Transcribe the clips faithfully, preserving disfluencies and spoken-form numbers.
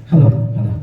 Hello, hello.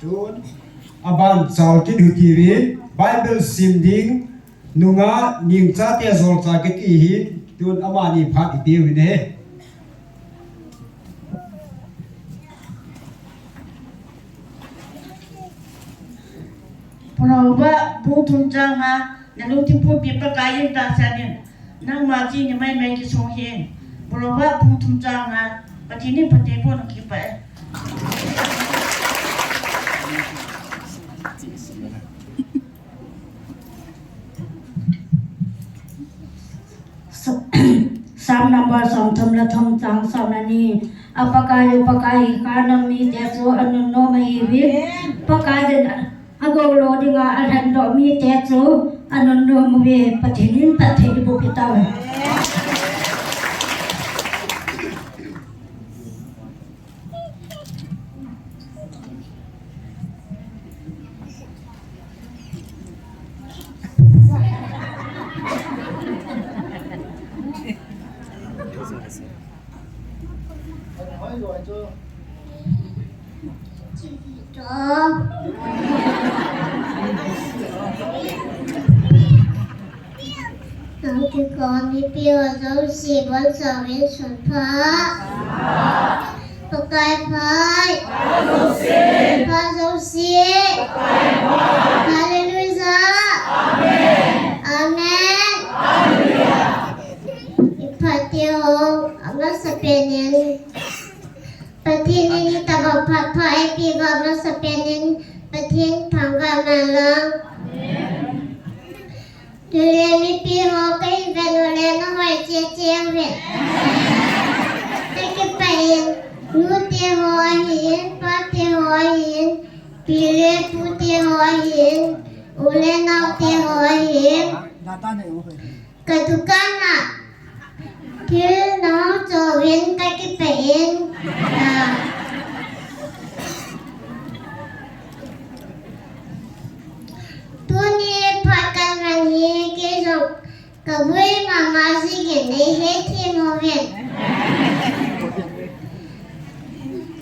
Tun, aban Chalkit Hutivi, Bible sim ding, nungah Ningchate Jolcha kiti ahin, tun amani phat ipi uvin ahi. Proverbs bung thum chang nga, nalungthim pumpi Pakai in tahsan in, nangma chini maimai kisong hen. Proverbs bung thum chang nga, Pathen in phatthei boh in, kipah e. Sa-, Psalm number som thum le thum chang som le ni. A Pakai u Pakai hi kanam mite chu anunnom ahiuvin. Pakai in a, agou lo dinga alhendoh mite chu anunnom uve. Pathen in phatthei boh peh tauhen. Nang kikah mipi ho jouse, bonchauvin sunpha. Pakai phat. Sunpha jouse. Hallelujah. Amen. Iphat teho, amasapen in Pathen in itobang phat pha eipeh uva amasapen in Pathen thangvah man lang. Chule mipi ho kahin vet uleh nahoi cheh cheh uvin. Kakipah in, nute ho ahin, pate ho ahin, pi le pute ho ahin, u le naote ho ahin. Ka dukan a thil nahung choh uvin kakipah in, ah, tuni phat kaman hi kei jong kavui mama jingin neihethem uvin.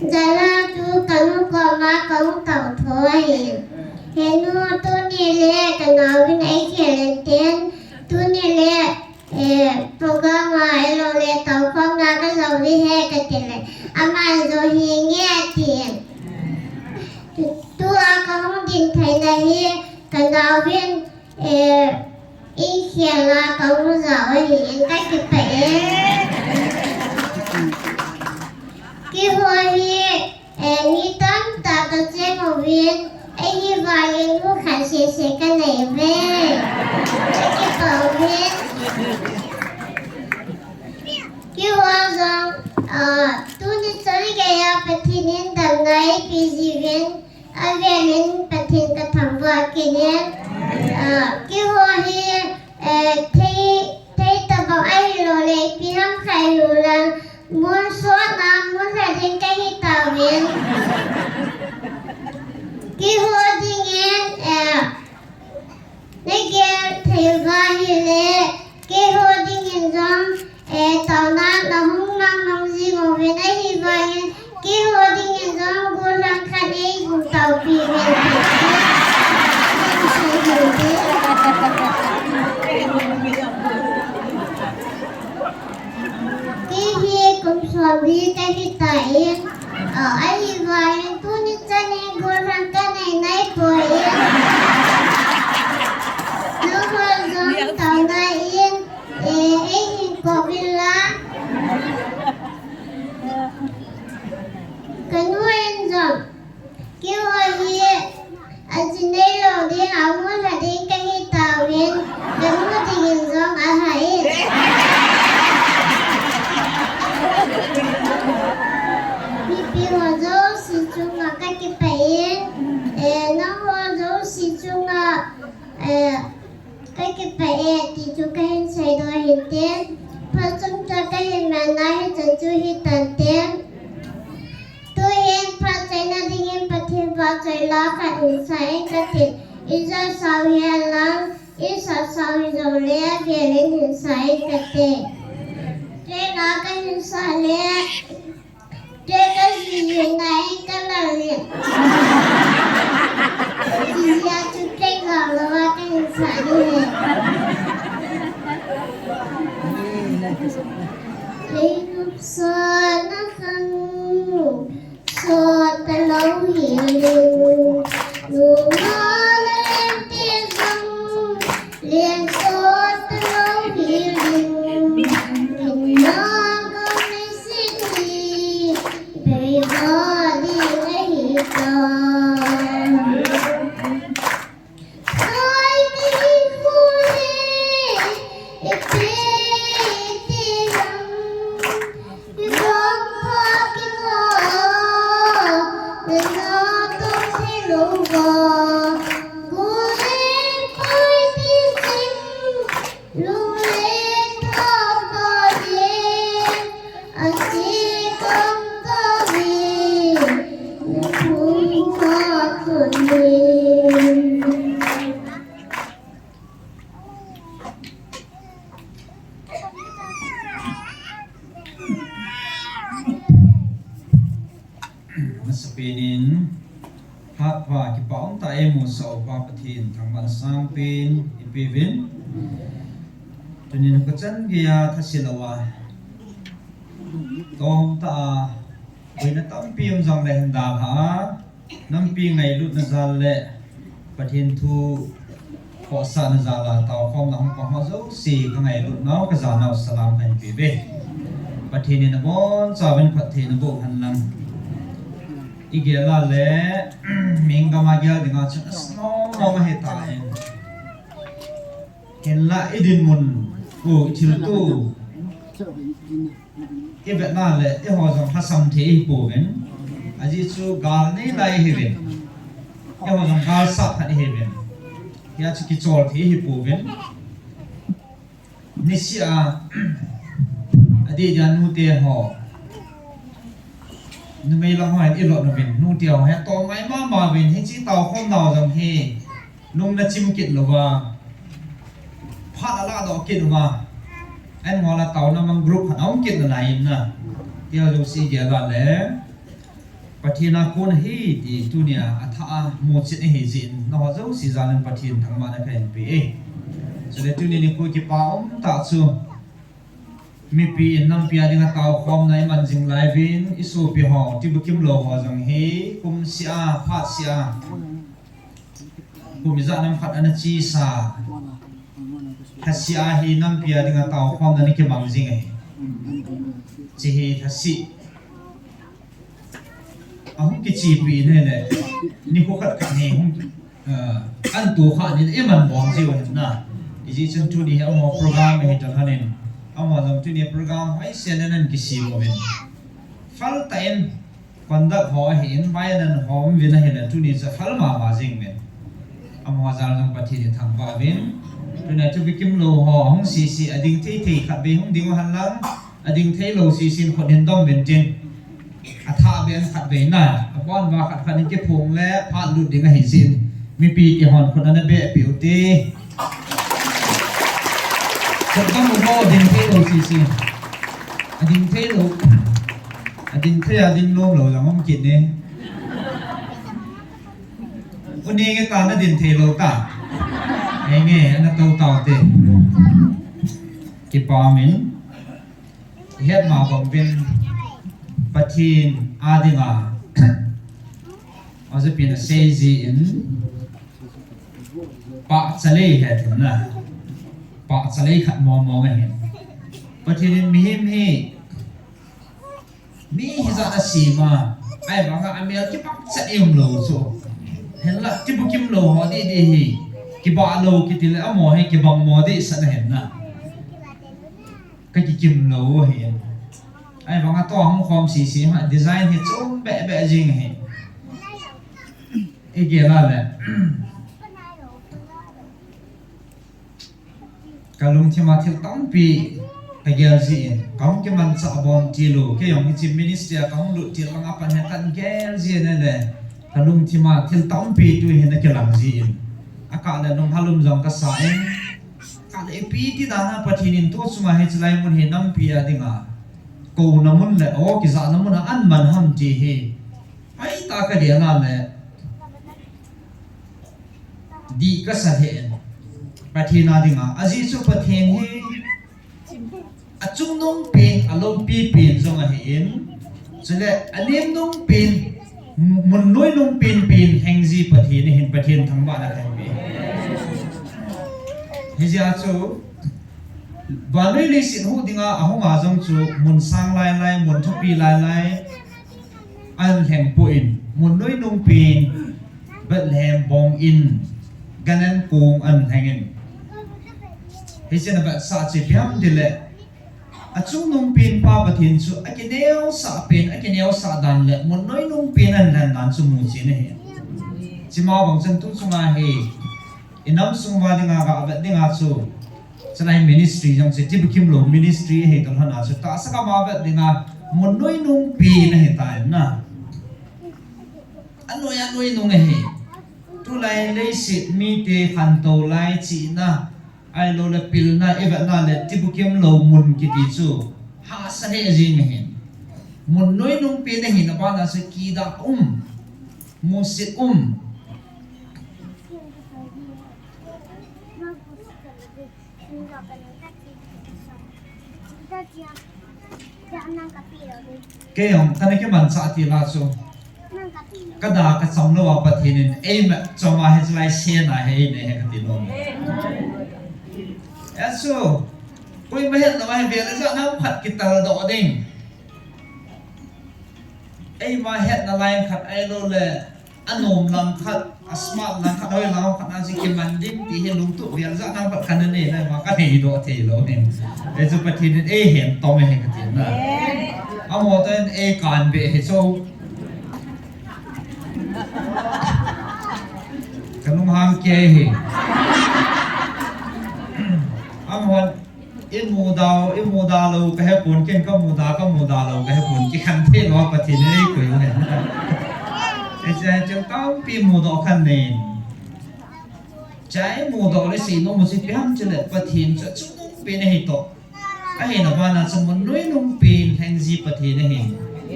Jana chu kanu koma kahung tao tho ahin. Henu, tuni le kanaovin eikhel in tin, tuni le, eh, program a ahilou le toukhomna kajou ding ahi kati le, aman jong hinge atin. Tua kahung ding theina hi kanaovin, eh, eikhel a kahung jao ahin, kakipah e. Keiho hi, eh, mi tamtah toh cheng uvin, eiho vang in nu khat sese kanei uve. Kakipah uve. Keiho jong, ah, tuni chan geiya Pathen in damna eipeh jiuvin, avel in Pathen kathangvah kit e. Ah, keiho hi, eh, thei, thei tobang ahilou le ipi ham khat hijongle, mun sotna E, taona nahung mang mang jing uvin ahivangin, keiho dingin jong gollhang khat eihung taopi uvin. Kei hi kum somli kahi tan, a, ahivangin tuni chan in gollhang kanei nai poi. Nangho jong taona in, e, eihin kou uvin lang. Kanu in jong, keiho hi aji neilou ding, amu lha ding kahi tauvin, kanu dingin jong ahah in. Mipi ho jouse chunga kakipah in, e, nangho jouse chunga, e, kakipah e ti chu kahin seidoh ahin tin, phat chomcha kahin manna hichan chu hitan tin. Tuhin phat chaina dingin Pathen vahchoi la khat hin sa inge katin, ija sao hi alang, isa sao hijongle avel in hin sa inge kati. Tuin la kahin sa le, Tui kajih jih na in kalal in. Jih jih a chu tui gah lou a kahin sah ding ahi. Lei nopsahna khat sot talou hel in. Nungah le lengte jong leng sot talou hel in. Kin na gam nei sih hi, bei gah ding ahi tai. Sai kei khu hi, ipi ti ham. Masapen in, phat pha kipa umtah a eimusah u Pa Pathen thangvahna sangpen ipeuvin. Tunin kachan geiya thaset louva, tongtah a boina tampi um jongle hin dalha a, nampi ngailutna jal le Pathen thu khohsahna jal a taokhomna hung pang ho jouse kangailutnau, kajanau salam kahin peuve. Pathen in abonchauvin phatthei naboh hen lang. Igel a le, mihing gam a gel dinga chun asa nom nom ahitai. Hinla idinmun u, ithilto u ivetna le eiho jong lhasam thei ihipouvin. Ajeh chu gal nei lai ihiuvin. Eiho jong galsat khat ihiuvin. Hia chu kichol thei ihipouvin. Niseh a, adeh dia nute ho, numei lang ho hin ilot uvin, nute ho hi atom ngai mama uvin, hiche taokhomnau jong hi lung nachim kit louva, phat aladoh kit uva, ahin ngol a taona mang group khat aum kit nalai in na. Tia jouse gel a le, Pathen a kon ahi ti tunia athah a muchet ahi jeh in, nangho jouse jal in Pathen thangvahna kahin pe e. Chule tuni nikho kipa umtah chu, mipi in nampi a dinga taokhomna iman jing lai uvin, isopi ho, tibukim lou ho jong hi, kum seh a, phat seh a, kum ijat nam khat ana chesa, lhaseh a hi nampi a dinga taokhomna ana kimang jing ahi. Hiche hi lhaseh ahung kichepi in ahile, nikho khat khat hi hung, ah, an tohkhah in iman bom jiu ahin na. Hijeh chun tuni hi amaho program ahi talhon in, amaho jong tuni program hoisen in ana kisem uvin. Phaltah in conduct ho ahin, vainan ho um uvin ahile, tuni chu aphal mama jeng uvin. Amaho jal jong Pathen ithangvah uvin. Tuna chu tibukim lou ho ahung sese, ading thei thei khatvei hung ding uhen lang, ading thei lou sese in khut hin dom uvin tin. Athah beh in khatvei na, abon uva khat khat in kiphong le phat lut ding ahi jeh in, mipi te hon khut ana behpeh ute. Khut dom uvo, ding thei lou sese. Ading thei lou. Ading thei, ading lou lou jong um kit ne. Uni nge ta na ding thei lou ta. Nge nge, ana tou tau te. Kipa min. Het ma bang bin Pathen a dinga. Aja pin a sei ji in. Pachalei he thim na. Pachalei khat mong mong ahi. Pathen in mihem hi. Mi hijat a sima. Ahivanga amel kibang chat i um lou chu. Hinla kibukim lou ho didi hi. Kibah lou kiti le amaho hi kibang mo di sa na hin na. Ka kikim lou hi. Ahivanga tua hung khom sisi ha design hi chom beh beh jing hi. I gel a le. Ka lungthim a thil tampi ka gel ji in, ka hung kimanchah bom til u, kei jong hiche ministry a ka hung lut til langa pan hi ka gel ji in le, ka lungthim a thil tampi tu hin a kilang ji in, a kah le lunghal um jong ka sa in, kah le ipi ti dan a Pathen in tu chunga hiche lai mun hi nampi a dinga, kouna mun le, o, kijahna mun a an man ham ti hi, mai ta ka gel a le, Dih ka sa hen. Pathen a dinga. Ajeh chu Pathen hi. Achungnung pen, aloupi pen jong ahin. Chule, anemnung pen, munnoi nung pen pen, hengji Pathen ahin Pathen thangvahna kahin pe. Hijeh a chu, vannoi leiset hu dinga, ahunga jong chu, mun sang lai lai, mun thupi lai lai. Ahin lheng poi, munnoi nung pen, Bethlehem bong in, Canaan kong ahin lheng in. Hiche a vetsah chu ipi ham tile, achungnung pen pa Pathen chu akineosah pen, akineosah dan le, munnoi nung pen ahin lhen dan chu muchen ahi. Chima bang chun tu chunga hi, I nam sung uva dinga, ga vet dinga chu. Chulai ministry jong chu, Tibukim lou ministry ahi toh lhon a chu. Tahsa gam a vet dinga, munnoi nung pen ahi tai na. Anoi, anoi nung ahi. Tulai leiset mite khantou lai chihna. Ahilou le pilna, i vetna le Tibukim lou mun kiti chu. Hahsa lheh jing ahi. Munnoi nung pen ahi na bana chu kidah um. Musit um. Kei jong, kana kimanchah til a chu. Ka da ka cham lou a Pathen in, ei ma chom a hiche lai sen a hi ei nei hi kati nom. Achu, koima het lou a hi vel a jat nam khat kitel doh ding. Eima hetna line khat ahilou le, anom lam khat, a smart lam khat, hoi lam khat, a ji kiman ding, ti hi lungtup vel jat nam khat kana nei le, ma ka nei doh thei lou hin. Ei chu Pathen in ei hen tong e hi kati na. Amaho toh in ei kan be hi chu. Ka lunghang kei hi. Amahon I muda, i muda lou, ka hepon ken ka muda, ka muda lou, ka hepon kikhen thei lou, Pathen in ei koi u hen. Ei chai chai tampi mudoh khan nei. Chai mudoh le sei nom u chu ipi ham chule Pathen chu achungnung pen ahi toh. Ahina bana chu munnoi nung pen lhengji Pathen ahi.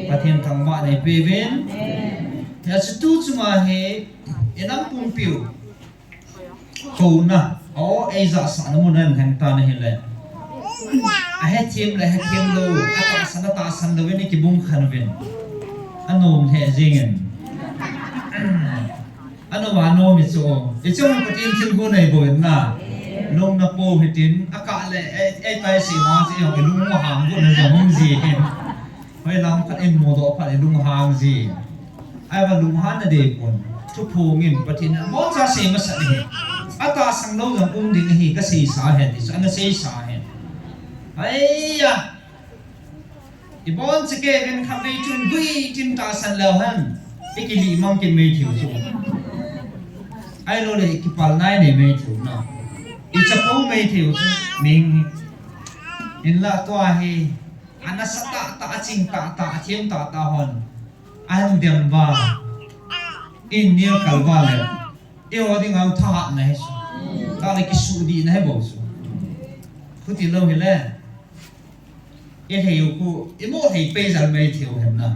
Pathen thangvahna eipe uvin. Hijeh chun tu chunga hi, i nam pumpiu. Kouna, o, ei jahsahna mun a ahin lheng tan ahile. Ahethem le hethem lou, atahsan, atahsan lou in i kibung khen uvin. Anom lheh jeng in. Anom a nom i chu. I chu Pathen thilgon nei bou in na. Lung na po hitin, akah le, ei, ei tai si ma si jong i lung hang got na jong hung ji hin. Hoi lam khat in mudoh phat i lunghang ji. Ahivang lunghanna dei pon. Thuphong in Pathen in aboncha sei masa ahi. Atahsan lou jong um ding ahi ka seisa ahi ti chu ana seisa ahi. Aiya. Iboncha kei ven khatvei chun gui tin tahsan leu hen. I kilih mang kit mai thei u chu. Ahilou le i kipal nai nei mai thei u na. I chapo mai thei u chu. Ming. Hinla tua hi. Ana sa tahtah, aching tahtah, athem tahtah hon. Ahin dem uva. In neo kal uva le. Eiho dinga thahatna ahi chu. Tah le kisuhdihna ahi bou chu. Khuti lou hile. He thei u khu, i mo thei pei jal mai thei u hen na.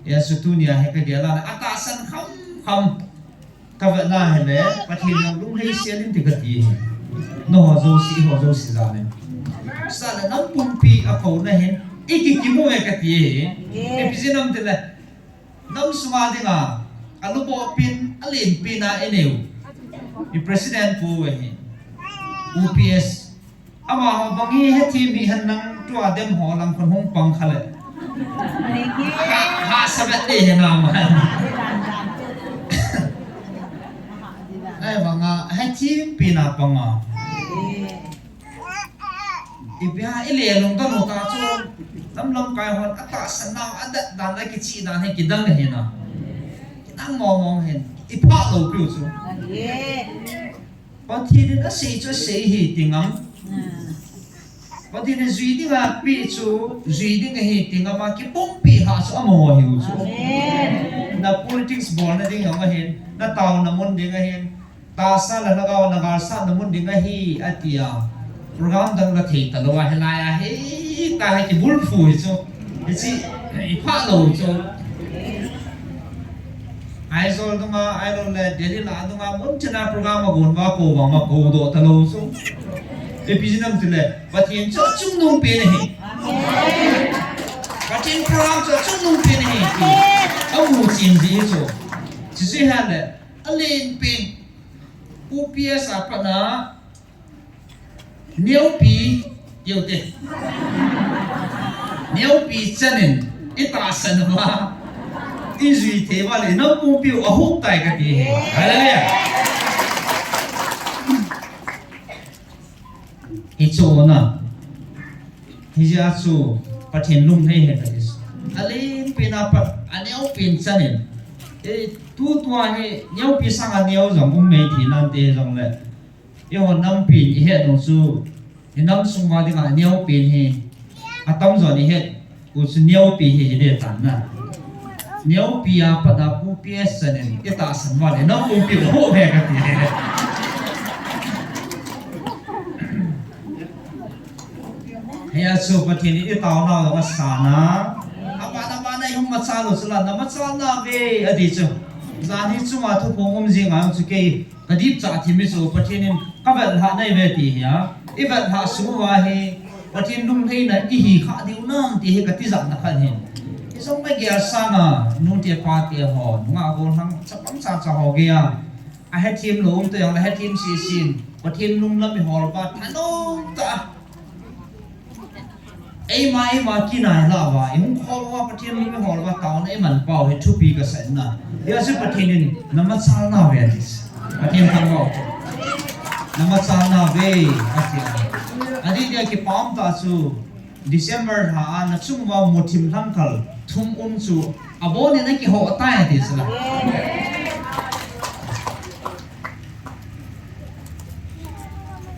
Hijeh chun tunia hi ka gel a le, atahsan kham kham. Ka vet na hi le, Pathen jong lunghei sel in ti ka ti hi. Nangho jouse, eiho jouse jal in. Sa le nam pumpi a kona hin, i kikim uve ka ti hi. Ipi jeh ham ti le, nam sunga dinga, a luboh pen, a lenpen a i nei u. I president pu uve hi. U P S. Amaho bang hi hethem hi hen nang tua dem ho lang khun hung pang kha le. Ha, ha sabat de he na ma. Ai banga hethem pen a panga. Ipi ham i le lung ta lo ta chu. Lam lamkai hon atahsan nau adat dan a kichi dan hi kidang he na. Kidang mong mong hen. I pha lou piu chu. Pathen in asei chu asei hi ti ngam. Pathen in jui dinga pe chu, jui ding ahi ti ngam a kipumpi ha chu amaho ahiu chu. Amen. Na politics bolna ding jong ahin, na taona mun ding ahin, tahsa le lhagao na galsatna mun ding ahi, ati a. Program dang la thei talou a, hilai a, hei, ta hi kibulphu hi chu. Hiche, i pha lou chu. Aizawl dunga, ahilou le Delhi la dunga, mun tina program a gon va ko va ma ko doh talou chu. Ipi jeh ham ti le, Pathen chu achungnung pen ahi. Pathen program chu achungnung pen ahi. Amu chin ji chu. Chuche hi le, alen pen. U P S a pat na, Neopi, yo te. Neopi chan in, i tahsan uva. I jui thei uva le, i nam pumpi u ahup tai ka ti hi. Hallelujah. Hichu na. Hijeh chun, Pathen lunghei he ka ti. Alen pen a pat, aneopen chan in. E, tutua hi, neopi sanga neo jong um mai ti nante jong le. Eiho nampi in i het u chu, i nam sung uva dinga neopi in hi, atamjo in i het u chu neopi hi hi de tan na. Neopi a pat a pu P S chan in i tahsan uva le nam pumpi u ho he ka ti. Hijeh chun Pathen in i taonau jong asan a. Aban aban a i hung machal u chu la, na machal nauve, ati chu. Jan hi chunga thuphong um jing a chu kei Ka dipcha thim hi chu Pathen in ka vetlhah nai ve ti hi a. I vetlhah sung uva hi Pathen lunglhaina i hi kha diu nam ti hi ka tijatna khat hi. I jong ka gel sanga nute pate ho, nungah gollhang chapang chacha ho geiya. A hethem lou um tah jong le hethem sese in Pathen lunglam i hol uva thanom tah a. Eima, eima kinai lou va, i hung khol uva Pathen lung i hol uva taona i man pau hi thupi ka sa in na. Hijeh chun Pathen in na machal nauve ati. Pathen thangvah. Na machal nauve ati. Adih dia kipah um tah chu December lha a na chung uva muthim lhangkhal thum um chu abon in na kihoh tai ati sila.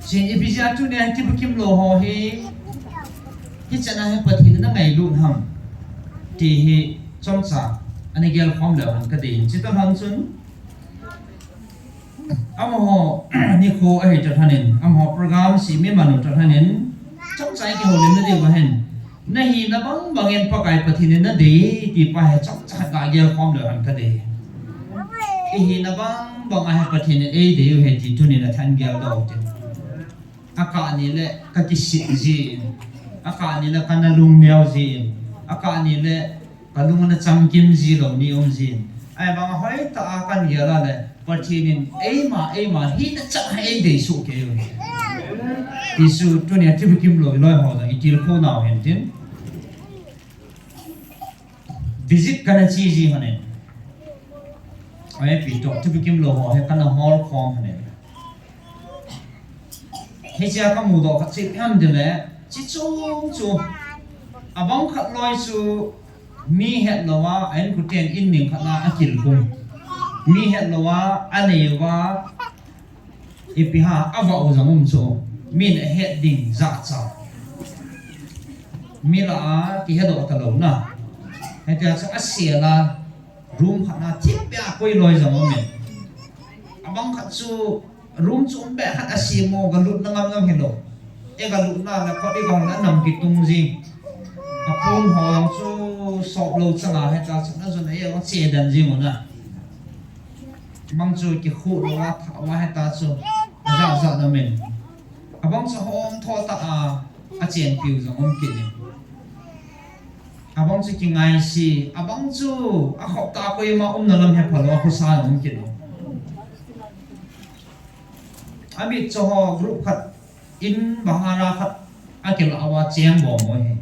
Chin ipi jeh a tunia kibukim lou ho hi, hichan a hi Pathen in na ngailut ham ti hi chomcha ana gelkhom leu hen ka dei in. Chutah lhon chun, amaho nikho ahi tah lhon in, amaho program sem iman u tah lhon in, chomcha i kihoulimna diu ahin. Na hina bang bangin Pakai Pathen in na dei ti pa hi chomcha ga gelkhom leu hen ka dei. I hina bang bang a hi Pathen in ei dei u ahi ti tunin a than geldoh u tin. Akah ni le ka kisit jin. Akah ni le ka na lungneo jin. Akah ni le ka lung ana chamkim ji lou ni um jin. Ahivang a hoitah a kan gel a le Pathen in eima, eima hina chan a ei dei soh kei u ahi. Ti chu tunia kibukim lou i loi ho jong i tilkhou nau hen tin. Visit kana che ji lhon in. Ahi pi toh, kibukim lou ho hi kana holkhom lhon in. Hichea ka mudoh khat chu ipi ham ti le, chi chung chu. Abang khat loi chu mi het lou a, a inkoten in ning khat a akil khum. Mi het lou a, anei uva, ipi ham, avah u jong um chu. Min ahet ding jachat. Mi lah a kihedoh talou na. Hitia chu asel a, room khat a thipbeh a koi loi jong um in. Abang khat chu room chu um beh khat a sem u, galutna ngam ngam hilou. I galutna le khut i gahol le anam kitung jing. Apun ho chu sop lou changa heta chu na jun a e che dan jing u na. Bang chu kikhu lou a tha wa heta chu. Aja ja na min. Abang chu hom tho ta a, a chen piu jong um kit ni. Abang chu kingai si, abang chu a khop ta koima um na lam he phalo a khusa um kit ni. Ami chu ho group khat in bahara khat a kila awa cheng bo mo he.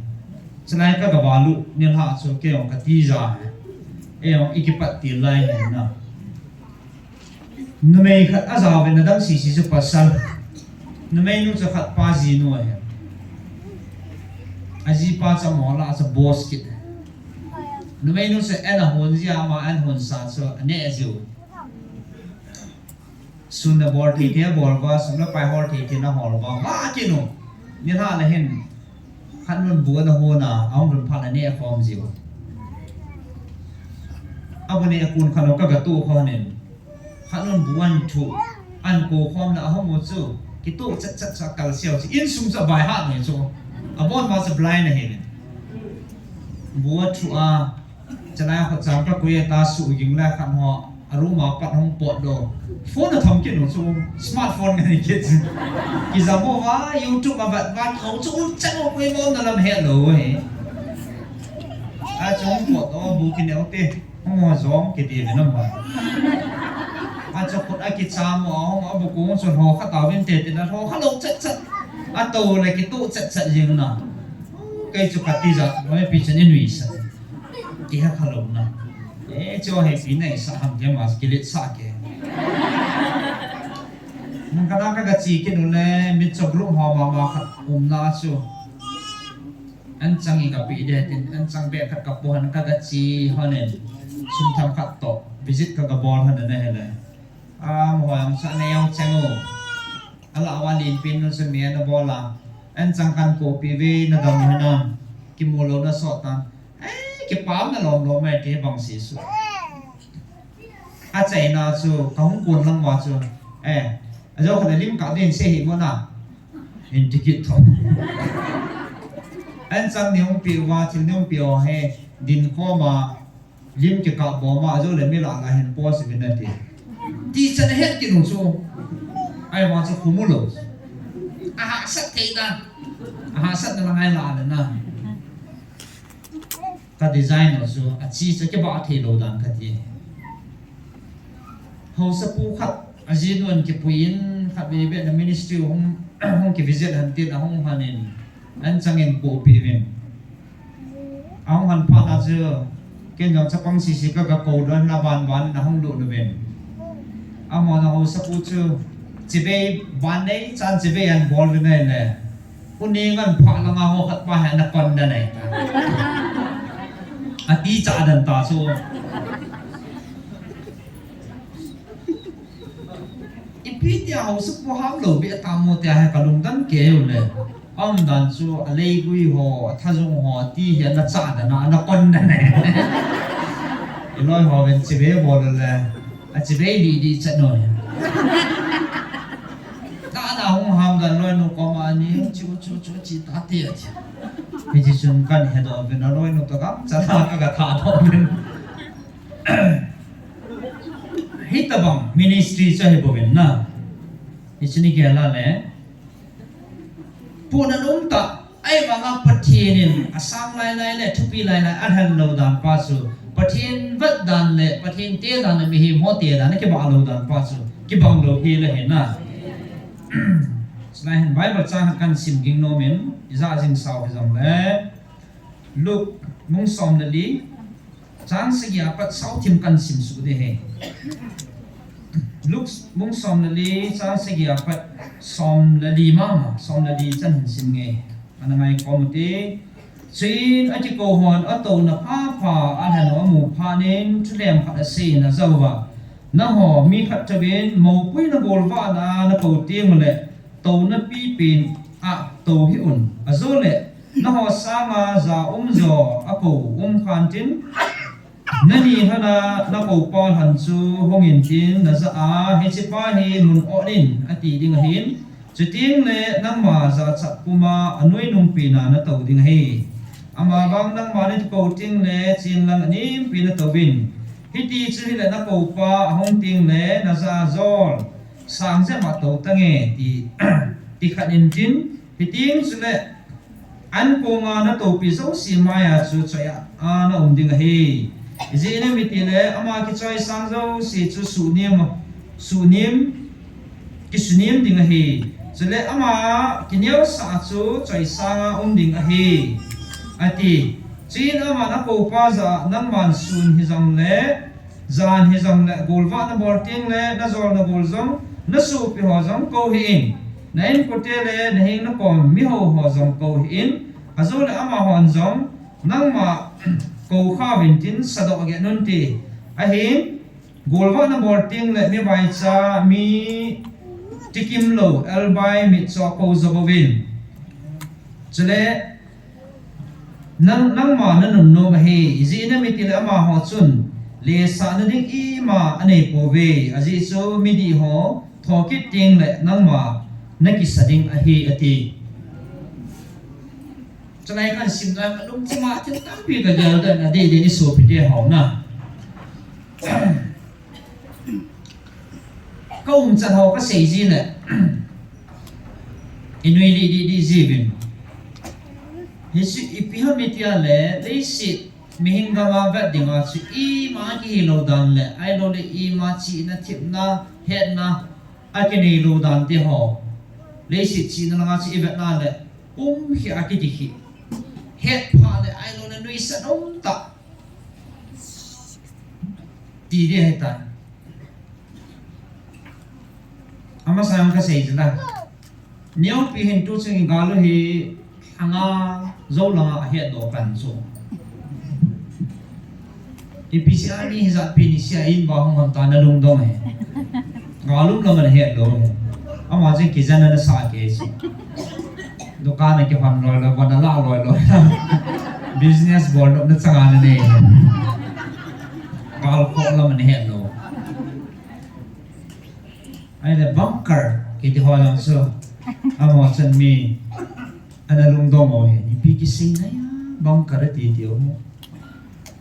Chulai ka ga balu ni ha chu ke ong ka ti ja he. E ong ikipat ti lai he na. Numei khat a ja ve na dang si si chu pasal. Numei nu chu khat pa ji nu he. A ji pa cha mo la cha boss kit. Numei nu chu en a hon ji ama en hon sa chu a ne ji u. Sun na bol thei thei bol ba, sun na pai hol thei thei na hol ba. Ba kinu. Ni ha na hin. Khat nun bu na hu na, a hung dun pha na ne khom jiu. A bu ne a kun khat no ka ga tu kho nin. Khat nun bu an thu. An ko khom na a hung mu chu. Ki tu chat chat sa kal siau chu. In sum sa bai ha ne chu. A bon ma sa blind na hin. Bu a thu a. Chana kho chang ka kui ta su ging la khan ho. A room a pat hung pot do. Phone a thom kit nu chu smartphone ngai kit. Ki jam mo va YouTube a vat vat ho chu u chang o kui mo na lam he lo he. A chu hung pot do bu ki neo te. Hung ho jong ki ti ve na ma. A chu khut a ki cha mo a hung a bu ku chu ho kha ta vin te te na ho kha lo chat chat. A to le ki tu chat chat jing na. Kei chu ka ti ja, mo pi chan in wi sa. Ki ha kha lo na. E, chu he pi nei sa ham ke mas ki lit sa ke. Nang ka na ka ga chi ke nu le, mi cho group ho ma ma khat um na chu. An chang i ka pi de tin, an chang be khat ka pu han ka ga chi ho nen. Sum tham khat to, visit ka ga bol han na he le. A, mo ho ang sa ne yong chang u. Ala wa lin pin nu sa mi na bol a. An chang kan ko pi ve na dam hana. Ki mu lo na so ta. Eh, kipam na lom lom mai ti bang si su. A chaina chu, ka hung kun lang wa chu. Eh, a jo kha lim ka din se hi mo na. In ti kit tho. An chang ni hung pi wa, thil ni hung pi o he. Din ko ma, lim ki ka bo ma, a jo le mi la la hin po si vin na ti. Ti chan het ki nu chu. Ai wa chu khu mu lo. A ha sat thei dan. A ha sat na la ngai la le na. Ka design lo chu a chi chu kibah thei lo dan ka ti. Haosapu khat a ji nun kipui in khat ve ve na ministry hung, hung ki visit han tin a hung han in an chang in ko pi vin. A hung han pha na chu ken jong chapang si si ka ka ko don na ban ban na hung lu nu vin. A mo na haosapu chu chibai ban nei chan chibai an bol vin nei le. Uni ngan pha langa ho khat pa he na kon da nei ta. A ti cha dan ta chu. Ipi ti a haosapu ham lo be ta mo ti a he ka lungdam ke u le. Am dan chu a leigui ho, a thajung ho, ti he na cha dan a na kon da nei. I loi ho ven chibai bol le. A chibai li di cha noi. Ta na hung ham dan loi nu ko ma ni chu chu chu chi ta ti a chi. Hi chi chun kan he do vin a loi nu to kam cha na ka ka tha do vin. Hi ta bang ministry cha hi bo vin na. Hi chi ni ke la le. Pu na nung ta. Ai vanga Pathen in a sang lai lai le thupi lai lai a hel lo dan pa chu Pathen vat dan le Pathen te dan le mihem ho te dan le kibah lo dan pa chu kibang lo hi le he na. Chulai hin Bible chang kan sim ging nom in i ja jing sau hi jong le Luke bung som le li Chang sagi a pat sau thim kan sim su de he. Luke bung som le li chang sagi a pat som le li mama, som le li chan hin sim nge. Ana ngai kom u te. Chuin a kikou hon a touna phapha a lhen u a mu phat in thulem khat a seiyin a ja uva. Nangho mi khat touvin mopui na bol vana na kou teng uleh touna pipen a tou hih un. Ajole nangho sanga ja um jo a kou um khan tin, nani lhona na koupa lhon chu hungin tin na ja a, hichepa hi mun ot in ati ding ahin, chuteng le nangma jachat puma a nuinung pena na tou ding ahi. Amavang nangma nakou teng le, chen lang anempi natouvin. Hiti chun hile nakoupa ahung teng le, najah a jol sang jep a tou tange, ti, ti khat intin, hiteng chule, ankonga natoupi jouse maiya chu choi a, a naum ding ahi. Ijeh inem itile, ama kichoisang jouse chu suhnem, suhnem, kisunem ding ahi. Chule ama kineosah chu choisanga um ding ahi, ati. Chuin aman akoupa jah a, nangman sun hijongle, jan hijongle, golvah nabol teng le, najol nagol jong, nasopi ho jong kou hih in, na inkote le, naheng nakom mihao ho jong kou hih in, ajole amahon jong, nangma kou khauvin tin sadoh get un ti. Ahin, golvah nabol teng le, mi vaicha, mi tikim lou, elbai, mitcho kou jo uvin. Chule, nang, nangma nanunnom ahi, ijeh inem itile amaho chun, lesahna ding ima aneipouve, ajeh chu midih ho, thokit teng le, nangma nakisa ding ahi, ati. Chulai kahin simna kalungthima thil tampi kagel dan adeh deh ni sopite ho na. Kaumchan ho kasei jile. Inui lih dih dih jiuvin. Hichu ipi ham itile, leiset mihing gama vet dinga chu ima kihilou dan le, ahiloule ima chihna, thepna, hetna, akineilou dan te ho. Leiset chihna langa chu ivetna le, umkheh a kiti kheh. Hetphah le, ahiloule nuisat umtah. Ti ding ahitai. Amasa jong kasei jila. Neopi hin tuchung igal u hi anga jou langa ahetdoh pan chu. Ipi sea mi hijat pi ni sea in ba hung hon ta nalungdong e. Gal um lam ahetlou e. Ama chun kijen ana sa kei chu. Dukan a kihon loi loi, von ala loi loi. Business bol nopna chang ana nei. Gal khoh lam ana hetlou. Ahile bunker kiti ho jong chu. Amaho chun mi ana lungdong u hi. Ipi kisei nai a bunker ati tiu.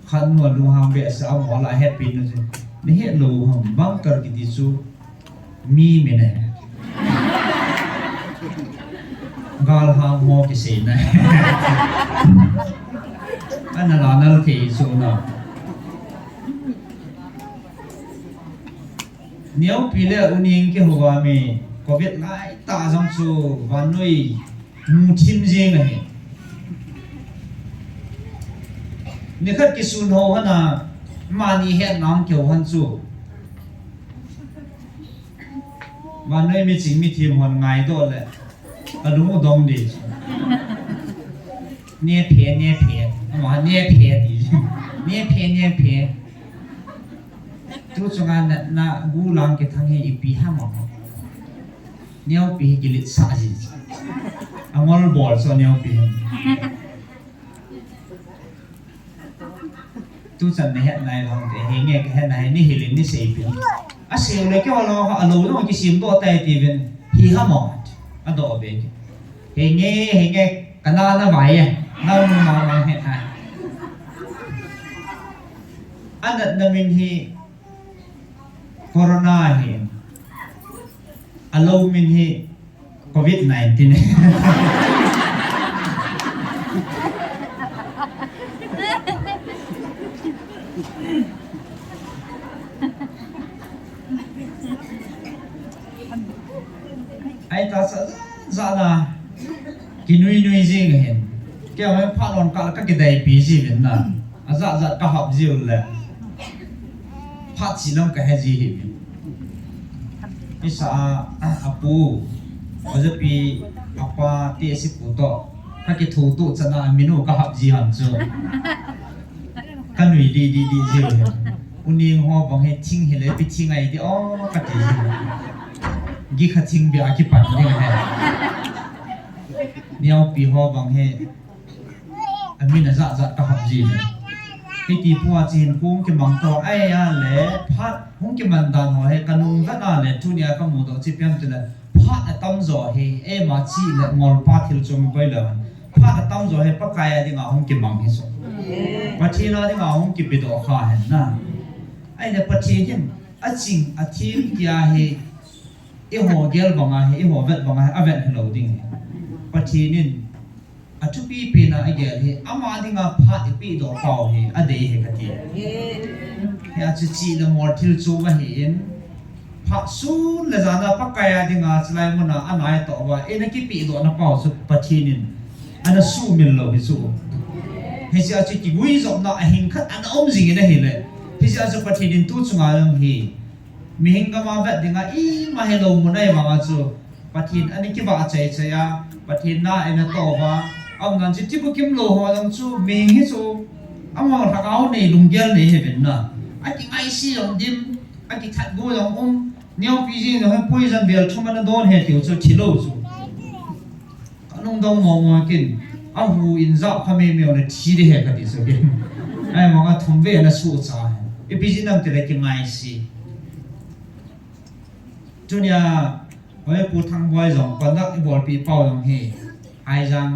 Khat nu alunghang behseh a amaho la happy nu chu. Nahetlou ham bunker kiti chu. Mi min ahi. Galhang ho kisei nai. Ana la nal thei chu na. Neopi le Uning kihou a mi covid laitah jong chu vannoi muthim jeng ahi. Nikhat kisun hou hon a, amani hetna hung kihou hon chu. Vannoi miching mithem hon ngaidoh le, alung u dong ding chu. Nephe, nephe. Ama nephe ti. Nephe, nephe. Tuchunga natna gulang kithang hi ipi ham a. Neopi hi kiletsah ji chu. Angol bol chu neopi hi. Tuchan nahet nai lou te, henge kahet nai, nahil in naseipeh. Asei u le keiho lou, alou jong kisemdoh tai tiuvin, hi ham o, adoh be. Henge, henge, kana navai e, nanu mama het nai. Anatna min hi, Corona hi. Alou min hi covid nineteen. Ahitah sa jat a kinui nui jing ahin. Keiho phat lon kah a kakideipi jiuvin na. Ajat jat kahap jiu le. Phat chi lam kahe ji hi. Isa a, apu, ojapi, apa, tesi pu toh. Kakithutuh chan a, aminu kahap ji ham chu. Kanui di, di, di jiu hi. Uning ho bang hi thing hile, ipi thing ahi di, o, kati ji. Gikha thing bia kipan ding ahi. Neopi ho bang hi. Amin ajat jat kahap ji le. Hiti pua chin kung kimang to ai a le phat hung kiman dan ho hi kanung vet a le tunia kamudoh chu ipi ham tile phat atamjo hi eima chi le ngolpa thil chom koi le. phat atamjo hi Pakai a dinga hung kimang hi chu. Pathen a dinga hung kipedoh kha hen na. Ahile Pathen hin aching athem tia hi eiho gel banga hi, eiho vet banga hi avet hilou ding hi. Pathen in athupi pena agel hi, ama dinga phat ipedoh pau hi adei hi kati. Hia chu chih le mol thil chu ahin, phat sun le jana Pakai a dinga chulai muna anatoh uva eina kipedohna pau chu Pathen in ana sumil lou hi chu. Hichea chu kiguijopna ahing khat ana um jingin ahile, hichea chu Pathen in tu chunga jong hi mihing gama vet dinga ima hilou mun ahi vanga chu Pathen ana kivah chaichai a, Pathen na eina touva, aumdan chu thibukim lou ho jong chu mihing hi chu, amaho lhagao nei lunggel nei hiuvin na. Akingaise jong dim, akithat go jong um, neopi jeng jong hi poison vel thum ana don hi tiu chu thilou chu. Kanung dong momo kin, ahu in jap kha meimei le thi ding hi kati chu kin. Ahivanga thum vei ana suhcha hi. Ipi jeh ham itile kingaise. Tunia, hoi Pu Thangboi jong, conduct ibolpeh pau jong hi, Haijang,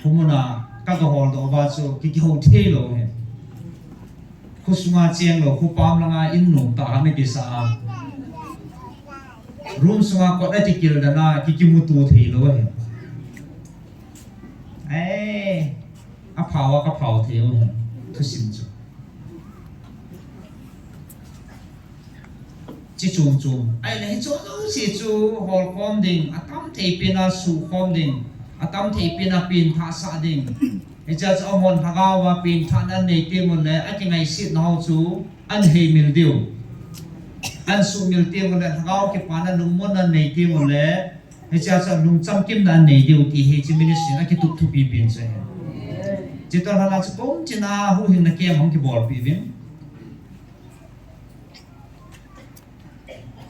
khomuna, kaga holdoh uva chu, ki, kihou theilou hi. Khosunga chenglou, khopam langa in nomtah a ana kisa a. Room sunga kot ana kikil dan a, ki, kimuto theilou hi. Eh, aphao a kaphao thei u hi, thusim chu. Chi chom chom. Ahile hiche jouse chu holkhom ding, atam thei pena suhkhom ding, atam thei pena pengthah sah ding. Hichea chu amahon lhagao a pengthahna anei teng uleh, akingaisetna ho chu ahin heimil diu. Ahin suhmil teng uleh, lhagao kipana lungmonna anei teng uleh, hichea chu lungchamkimna anei diu ti hi hiche ministry in akitup thupi pen chu ahi. Chutoh lhana chu kum china huhhingna camp ahung kibolpeh uvin.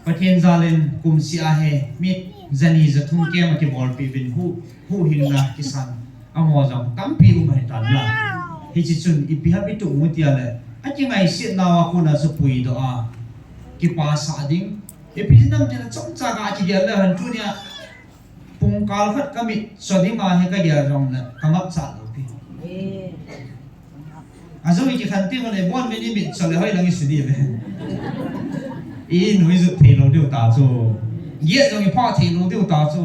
Pathen jalin kumseh a hi mi jani jathum camp akibolpeh uvin, hu, huhhingna kisan amaho jong tampi um ahitan na. Hiche chun ipi ham itup u tia le, akingaisetnau a kona chu puidoh a, kipasah ding. Ipi jeh ham itile chomcha ga kigel le hen tunia. Pungkal khat kamit cho dinga hi kagel jongle kangapcha lou pi. Ajong ikikhen teng uleh, bon min imit cho le hoilang isuh diu ve. Inui jot theilou diu ta chu. Giet jong iphah theilou diu ta chu.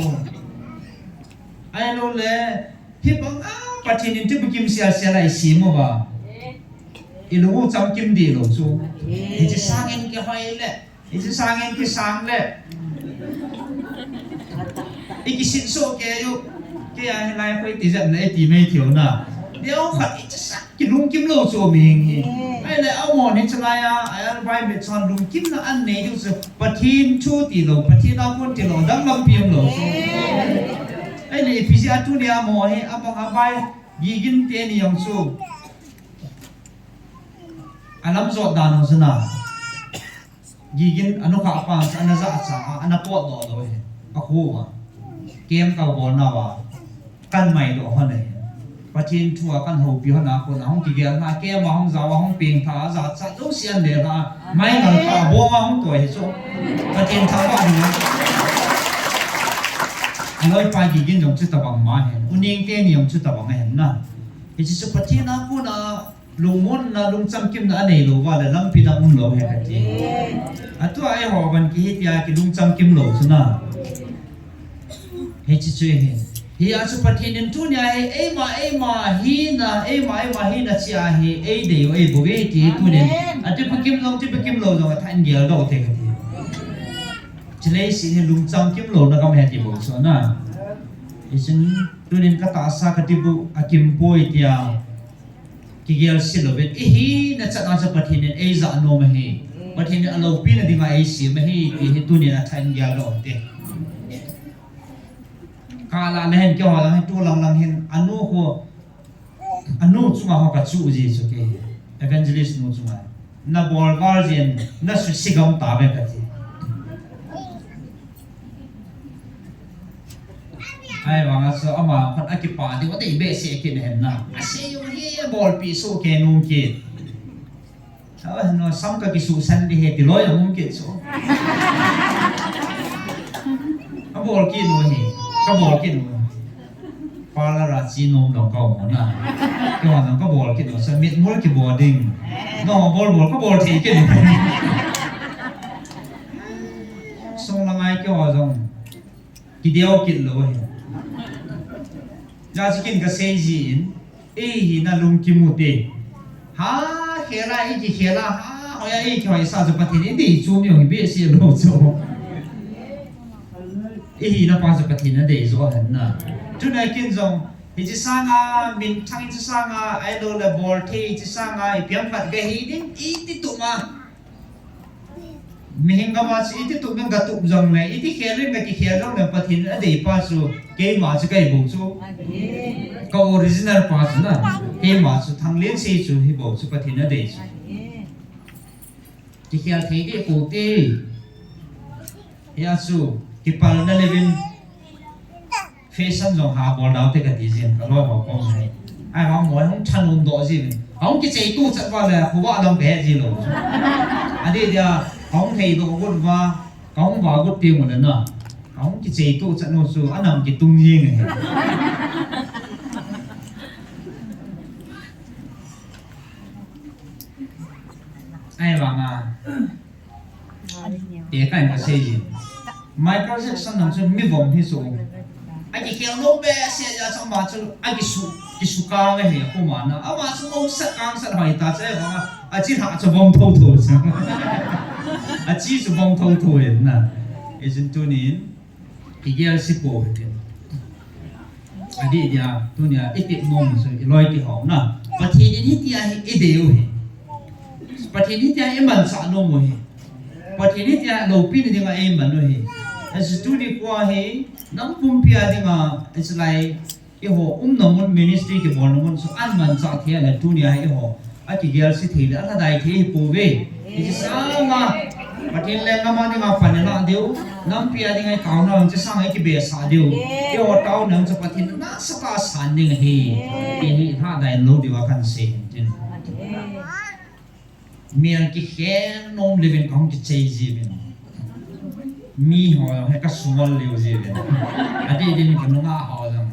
Ahilouleh, hibanga Pathen in thibukim selsel a isem uva, ilung u chamkim dehlou chu. Hiche sangin kihoi le, hiche sangin kisang le, ikisit soh kei u. Keia hilai khoi tijat le iti mai theiu na. Neokhat hiche sang kilungkim lou chu mihing hi. Ahile amahon hiche laiya, a elbai mit chun lungkimna anei diu chu Pathen thu tilou, Pathen a kon tilou, dang lampi umlou chu. Ahile ipi jeh a tunia amaho hi, abang a bai, Gigin teni jong chu alamjot dan u chu na. Gigin anukhah pan chu ana jahcha a, ana potdoh lou hi. Akhu uva, camp kabolnauva, kanmaidoh lhon ahi. Pathen thua kanhoupi lhona kona hung kigelna, camp a hung jaova, hung pengtha a, jachat jouse anle lha a, mai ngal kha a, bong a hung toi hi chu. Pathen thangvah dinga. Aloipa Gigin jong chutobang ma ahin, U Neng teni jong chutobang ahin na. Hiche chu Pathen a kona lungmonna, lungchamkimna anei louva le lampi dang umlou ahi kati. Atua eiho vang kihi tia kilungchamkim lou chu na. Hiche chu ahi. Hia chu Pathen in tunia hi eima, eima hina, eima, eima hina chea hi eidei u, eibou u ti hi tunin. Athibukim jong, thibukim lou jong athahin geldoh u te kati. Chule hiche hi lungchamkim louna gam ahi ti bou chu na. Hichun tunin katahsa kathibu akimpoi tia kigelse louvin, ihina chan a chu Pathen in eijah nom ahi. Pathen in aloupina dinga eisem ahi ti hi tunin athahin geldoh u te. Kala le hin keiho lang hi tulang lang hin anu khu, anu chunga ho kachuh ji chu kei, evangelist nu chunga. Nabol val jin, nasuse gam tauve kati. Ahivanga chu ama khat akipah diu adei behseh kit ahin na. Asei u hi abolpeh soh kei nung kit. Ahin, sam kakisuhsan ding ahi ti loi ahung kit chu. Abol kit u hi, kabol kit u. Parlour a chi nom dong ka um na. Keiho dong ka bol kit nom, sa mit mul kibol ding. Nangho bol bol ka bol thei kit nom. Sung la ngai keiho jong kideu kit lou hi. Hijeh chun ken ka sei jin, eihina lungkim u te. Ha, khel a, i kikhel a, ha, hoi a, i kihoisah chu Pathen in dei chu mi hung be se lou chu. Ihina pa chu Pathen in adei jo hen na. Tuna ken jong, hiche sanga, minthang hiche sanga, ahilou le bol thei hiche sanga, ipi ham khat kahi ding, iti tup ma. Mihem gam a chu iti tup in katup jong le, iti khel in kakikhel jong le, Pathen in adei pa chu, keima chu kahi bou chu. Ka original pa chu na, keima chu Thanglen sei chu hi bou chu Pathen in adei chu. Kikhel thei deh pou te. Hia chu, kipalna levin. Fashion jong ha bol dau te kati jin, ka loi ho koma hi. Ahivang moi hung thanom doh jin. Ahung kichei tu chat uva le, khovah lam kahe ji lou. Adeh dia, ahung thei doh got uva, kahung vah got teng ule na. Ahung kichei tu chat u chu, anam kitung jing ahi. Ahivang a, tekah in kasei jin. Michael Jackson jong chu mi vom hi chu. Akikhel nom behseh jeh a chu ama chu akisu, kisu kang ahi, akoma na. Ama chu mosat kangsat hoi ta chu ahivang a, achi lhah chu vom thotho chu. Achi chu vom thotho ahi na. Hijeh chun tunin, kigel se pou hite. Adeh dia, tunia, itep nom u chu, iloi kihou na. Pathen in hitia hi idei u hi. Pathen in hitia hi imanchah nom u hi. Pathen in hitia loupina dinga eiman u hi. Hijeh chun tuni khoa hi, nam pumpi a dinga, it's like, eiho umna mun ministry kibolna mun chu amanchah thei le tunia hi eiho akigel se thei le alhadai thei hi pouve. Hiche sanga Pathen lenggam a dinga pan ilah diu, nampi a dinga itaona jong hiche sanga ikibesah diu. Eiho taona jong chu Pathen in nasatah a san ding ahi. Ti hi ilhadai lou diu a kahin sei hin tin. Mel kikhel nom levin kahung kichei jiuvin. Miho jong hi kasungol leu jiuvin. Adeh din kanunga ho jong.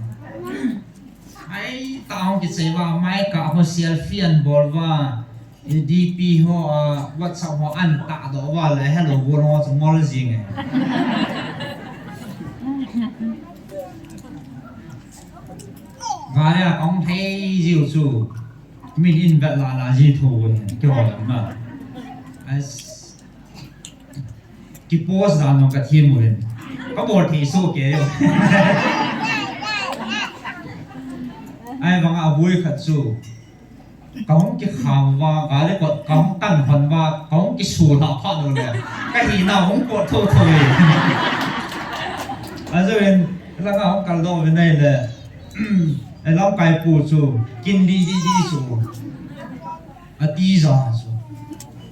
Ai, tah hung kichei uva, mai kah ho selfie ahin bol uva. DP ho, ah, WhatsApp ho ahin tahdoh uva le, hello bol ho chu ngol jing e. Gari a kahung thei jiu chu. Min in vet lala ji tho u hin, kihol na. As, ki post dan jong kathem u hin. Kabol thei soh kei u. Ahivang a aboi khat chu. Kahung kikham uva, gari kot, kahung tan hon uva, kahung kisu lha phat u le. Kahina hung kot tho tho e. Ajoh in, langa hung kaldoh uvin ahile. Lamkai pu chu, kin di di di chu. Ati ja chu.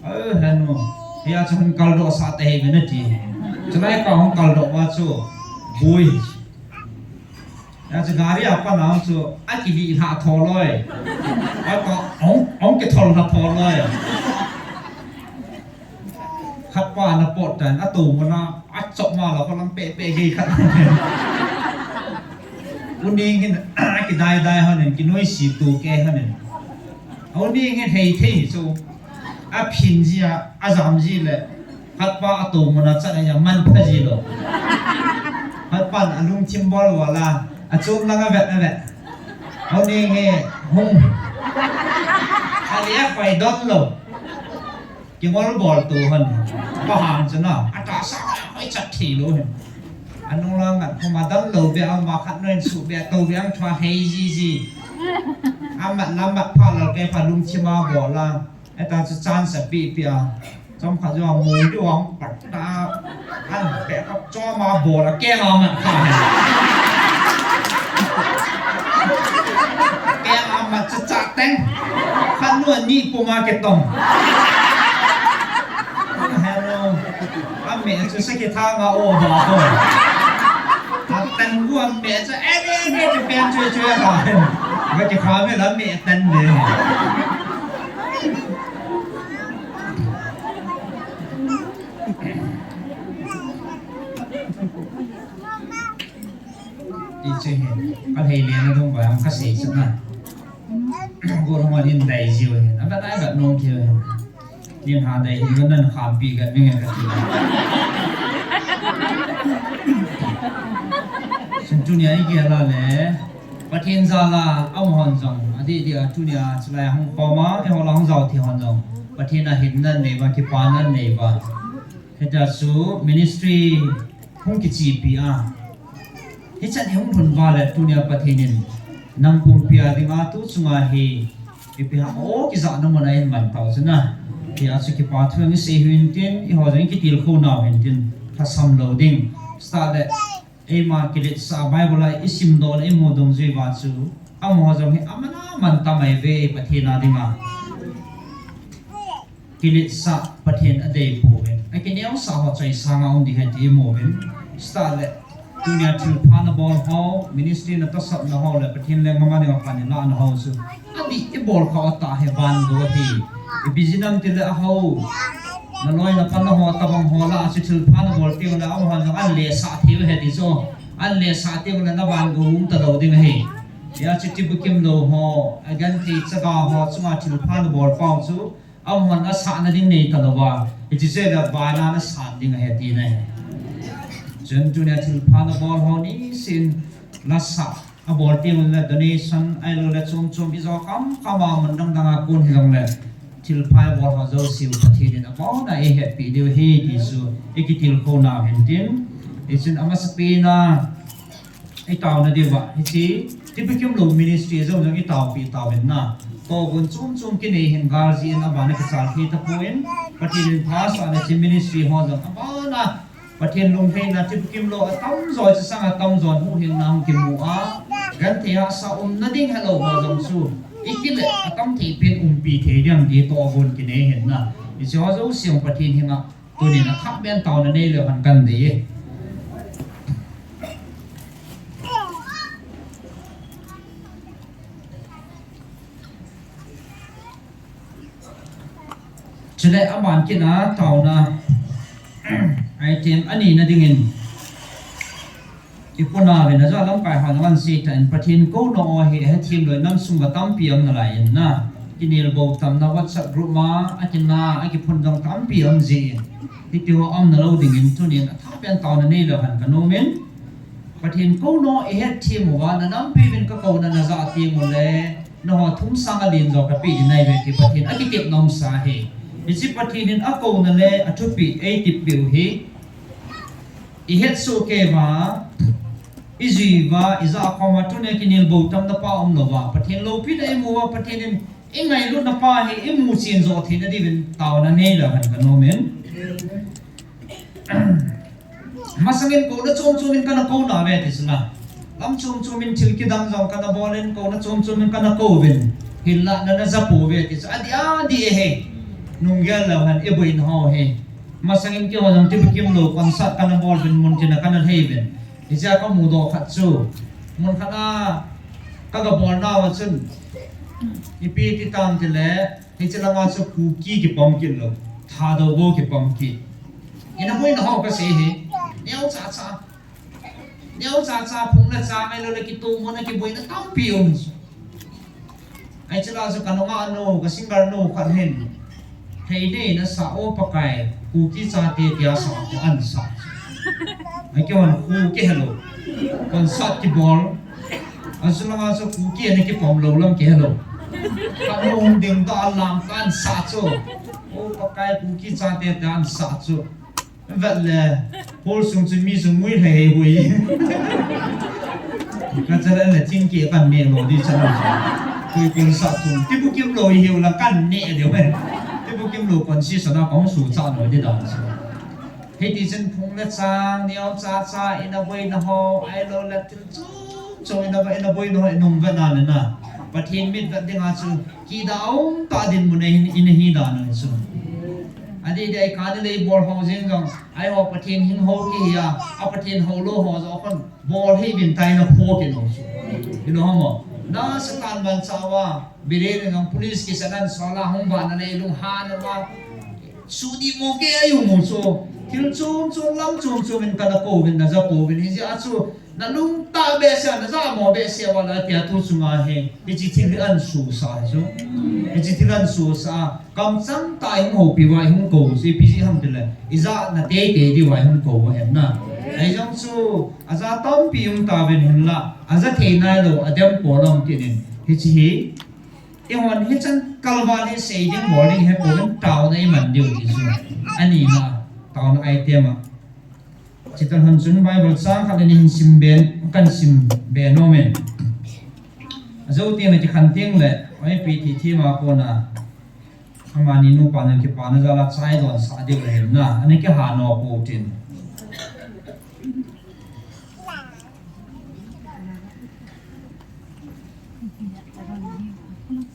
A, henu. Hia chu hung kaldoh sah tahih uvin ati. Chulai kah hung kaldoh uva chu. Boi. Hia chu gari a pat a chu. Akilih lha tho loi. Akah hung, hung kithol lha tho loi. Khat pa ana pot tan, ato mun a, achop ma lou, kholam peh peh gei khat. U Ning hin, akidai dai hon in, kinoise tu kei hon in. U Ning hin hei thei chu, aphin ji a, ajam ji le, khat pa ato mun a chan a aman pha ji lou. Khat pan alungthim bol val a, achom lang avet avet. U Ning hi, hung. Ali a koi don lou. Kingol bol tu hon. Pahang chu na. Atahsa hoi chat thei lou hin. Anung lang ngat khoma dam lou be ama khat noin su be to be ang thua hei ji ji. Amat la mat pha lou kei pha lungthim a bol a. Eta chu chance a pi pi a. Chomkhat jong mu diu ang pat ta. An pe ka chom a bol a keng a mat kha. Keng a mat cha cha teng. Khat nu ani puma kitong. Hello. Ame chu sakhi thanga o ba ko. Atan gu ame chu ere ere chu pen chu chu ha. Ga ki kha me la me tan de. Ti Ka lei le na dong ba ang ka sei sa na. Go hong in dai jiu hin. Aba dai ba nong kiu hin. Nin ha dai hin nan kham pi ga ning ka ti. Sun tunia i ki la le. Pathen jal a, amahon jong, adeh deh a tunia, chulai hung koma, eiho la hung jao thei hon jong, Pathen a hinna nei uva, kipana nei uva. Hitia chu ministry hung kichepi a. Hichan hi hung lhun uva le tunia Pathen in, nang pumpi a dinga tu chunga hi, ipi ham o kijahna mun a eihin man tau chu na. Hia chu kipa thu ngisei u hin tin, eiho jong kitilkhou nau hin tin, thasam lou ding. Start le, Eima kiletsah Bible a i simdoh le i mu dungjui uva chu, amaho jong hi aman aman tam ahi ve Pathen a dinga. Kiletsah Pathen adei pouve. Akineosah ho choi sanga um ding ahi ti i mu uvin. Start le, tunia thilpha na bol ho, ministry na tosot na ho le Pathen lenggam a dinga pan i lah na ho chu. Adih i bol khah u tah hi van gou ahi. Ipi jeh ham itile aho. Na loi na pan na ho, tabang ho lah a chu thilpha na bol teng le amahon jong an lesah thei u ahi ti chu. An lesah teng le na van gou um talou ding ahi. Hia chu tibukim lou ho, agenthei chaga ho chunga thilpha na bol pau chu, amahon asahna ding nei talou va. Hiche jeh le van a na san ding ahi tina ahi. Chun tunia thilpha na bol ho nisin la sah. Abol teng le donation, ahilou le chom chom i jo kam kam a mun dang dang a kon hijongle. Thilpha i bol ho jouse u Pathen in abon a eihetpi diu ahi ti chu i kitilkhou nau hin tin. Hichun amasapen a i taona diuva, hiche, tibukim lou ministry jong jong i taopi tauvin na. Tohgon chom chom kinei hin gal jeh in aban a kichal thei tapon, Pathen in phasah na hiche ministry ho jong abon a Pathen lungheina tibukim lou atamjo, hiche sanga atamjo huhhingna hung kimu a, genthei hahsa umna ding helou ho jong chu, i kile atam thei pen umpi thei ding ti tohgon kinei hin na. Hiche ho jouse jong Pathen henga, tunin athah ben taona nei leu hen kan dei e. Chule aban kit a taona item ani na dingin, i puna uvin ajo lamkai hon avan sei tan, Pathen kou nom ahi, ahethem lou nam sung uva tampi um nalai in na. Kinel bou tamna WhatsApp group ma, akina, akiphun dong tampi um jin. Hitiho um nalou dingin tunin athah ben taona nei leu hen kanom in. Pathen kou nom i hetthem uva, na nampi uvin ka kouna na ja teng ule, nangho thum sang alen jo kapeh ding nahi uve ti Pathen akitep nomsa ahi. Hiche Pathen in akouna le athupeh eitep peh u hi, i hetsoh kei uva, i jui uva, i jakhom uva, tunia kinel bou tamna pa umlou uva, Pathen loupina i mu uva, Pathen in i ngailutna pa hi i mu chen joh theina diuvin taona nei leu hen kanom in. Masangin kouna chom chom in kana kou nauve ti chu na. Lam chom chom in thil kidang jong kana bol in, kouna chom chom in kana kou uvin. Hinla nana ja pouve ti chu. Adih adih ahi. Nunggel leu hen i boina ho hi. Masangin keiho jong tibukim lou concert kana bol uvin, mun tina kana lhei uvin. Hichea ka mudoh khat chu. Mun khat a ka ga bol nauva chun, ipi ti tam tile, hiche langa chu Kuki kipom kit lou. Thadou bou kipom kit. Ina boina ho kasei hi. Neo cha cha. Neo cha cha phung le chang ahilou le kitoh mona kiboina tampi um. Hiche la chu ka nunga nu, ka singer nu khat hin. Thei nei na sa o Pakai, Kuki chate tia sa ko an sa. Ai keiho Kuki helou. Concert kibol. Asu langa chu Kuki ana kipom lou lam kihelou. Ka nu hung ding ta lam kan sa chu. O Pakai Kuki chate tia an sa chu. Vet le, hall sung chu mi chu ngui lheh hei hui. Ka cha le thing ke kan ne lo di cha lo. Koi concert chu. Tibukim lou hi u la kan ne de we. Tibukim lou concert sa na kong su cha lo di da. Hiti chun phung le chang, neo cha cha, ina boina ho, ahilou le thil chom chom, ina boi, ina boina ho, i nung vet na le na. Pathen mit vet dinga chu, kidah um tah dinmun a hin, ina hi dan u chu. Adih dih a i kah le i bol ho jeng jong, eiho Pathen hing ho kihi a, a Pathen ho lou ho jong khun, bol hih uvin tai na pho kit u chu. Ina ho mo. Na Satan manchah uva, Biren in jong police case a nan sol a hung vah na le lunghan uva. Sudi mo ke a i um u chu. Thil chom chom lam chom chom in kana kou uvin na ja kou uvin. Hijeh a chu Nalung tah behseh, najah mo behseh uva la tia tu chunga hi. Hiche thil hi ahin sohsah chu. Hiche thil ahin sohsah. Kamchang tah in houpi uva ihung kou chu ipi jeh ham tile, ijah na teitei diuva ihung kou u ahi na. Ahi jong chu, ajah tampi um tauvin hinla, ajah thei nailou, adem pon um kit in. Hiche hi, eihon hichan kalval hi sei ding bol ding hepouvin taona iman diu ti chu. Ani na, taona item a. Chuti lhon chun Bible chang khat le ni hin sim be, kahin sim be nom in. Ajou teng le kikhen teng le, oi pi ti thima kona. Amani nupa nu kipana jal a chai don sah diu le hin na, ani kiha nom pou tin.